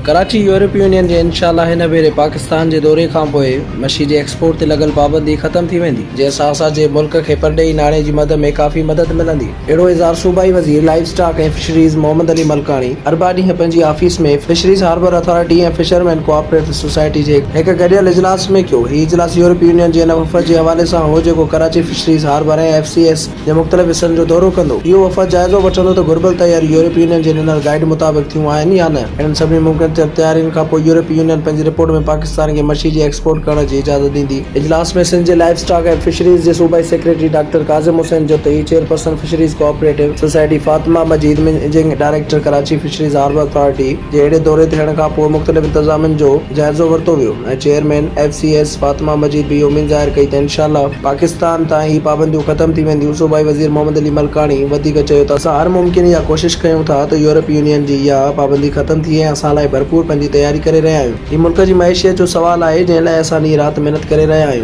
ڪراچي، يورپي يونين جي انشاء الله هن ڀيري پاڪستان جي دوري کانپوء مڇي جي ايڪسپورٽ تي لڳل پابندي ختم ٿي ويندي، جنهن سان اسان جي ملڪ کي پرڏيهي ناڻي جي مد ۾ ڪافي مدد ملندي. اهڙو اظهار صوبائي وزير live stock ۽ fisheries Muhammad Ali Malkani اربع ڏينهن پنهنجي office ۾ fisheries harbour authority ۽ fishermen cooperative society جي هڪ گڏيل اجلاس ۾ ڪيو. هي اجلاس يورپي يونين جي ان وفد جي حوالي سان هو جيڪو Karachi fisheries harbour ۽ F C S جي مختلف حصن جو دورو ڪندو. اهو وفد جائزو وٺندو ته گهربل تياريون يورپي يونين جي ڏنل گائيڊ مطابق ٿيون آهن يا نه. اهڙن سڀني ممڪن ٿيل تيارين کانپوء يورپي يونين پنهنجي رپورٽ ۾ پاڪستان کي مڇي جي ايڪسپورٽ ڪرڻ جي اجازت ڏيندي. اجلاس ۾ سنڌ جي لائيو اسٽاڪ ۽ فشريز جي صوبائي secretary doctor Kazim Hussain Jatoi, chairperson fisheries cooperative society Fatima Majeed, managing director Karachi fisheries harbour authority جي اهڙي دوري ٿيڻ کانپوء مختلف انتظامن جو جائزو ورتو ويو ۽ chairman F C S Fatima Majeed به اميد ظاهر ڪئي ته انشاء الله پاڪستان تان هي پابنديون ختم ٿي وينديون صوبائي وزير محمد علي ملڪاڻي وڌيڪ چيو ته اسان هر ممڪن اها ڪوشش ڪيون ٿا ته يورپي يونين جي اها پابندي ختم ٿئي ۽ اسان لاء ڀرپور پنهنجي تياري ڪري رهيا آهيون هي ملڪ جي معيشت جو سوال آهي جنهن لاء اسان ڏينهن رات محنت ڪري رهيا آهيون.